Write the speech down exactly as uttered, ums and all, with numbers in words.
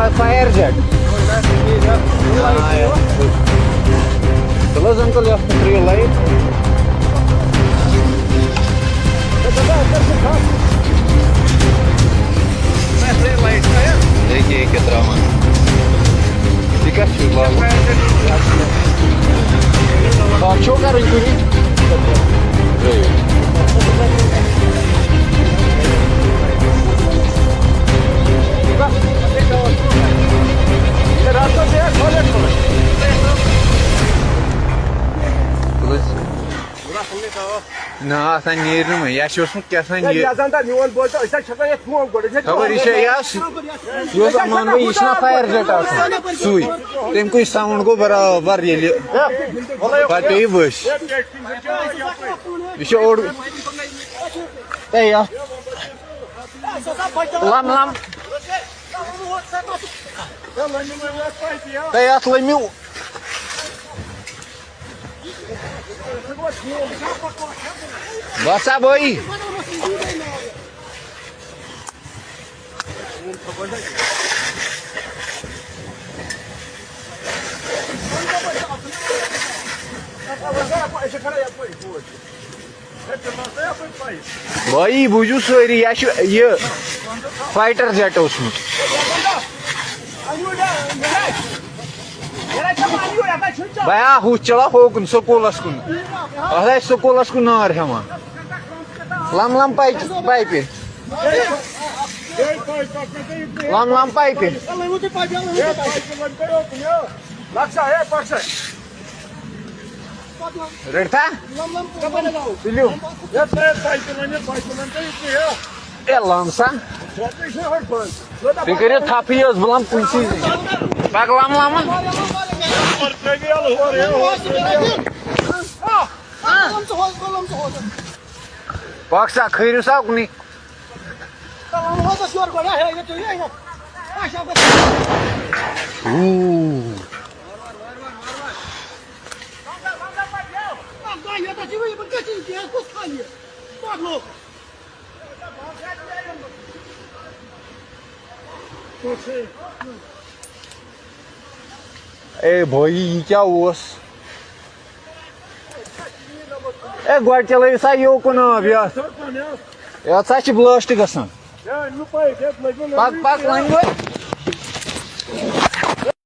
Fire jet. Ah, ya. Terus, uncle, ya, three light. Three light, ya. Iki, iki drama. Dikasih, Bang. Ah, choker itu ni. Na, sen nirnu me, ya, shosmuk kya sen ye. Yazanda ni on boy to, isa chaka ye thum on boy. Tabar isa ya, yo zaman me isna fire jet ason. Sui. Tem ko sound ko barabar ye le. Pati bus. Isa or. Te ya. Lam lam. Te ya, lemiu. Basa boy. Boy, buju soiri ya shu, ye. Fighter jet usme. Baya hu chala ho kun, school askun. Ahai school askun ar hama. Lam lam pai, pai pe. Lam lam pai pe. Laksa, eh, paksa. Rerta? Pilih. Ya, saya, saya, saya, saya, saya, saya, saya. Eh, lamsa. Pikir thapi os belam kunci. Pak lam lama. Paksa khairi sak ni. Uh. Eh, boy, ये क्या हुआ? Eh, guard चले, ऐसा यो को ना अभ्यास। Ya, sa si blast ka san. Pak, pak, lanjut.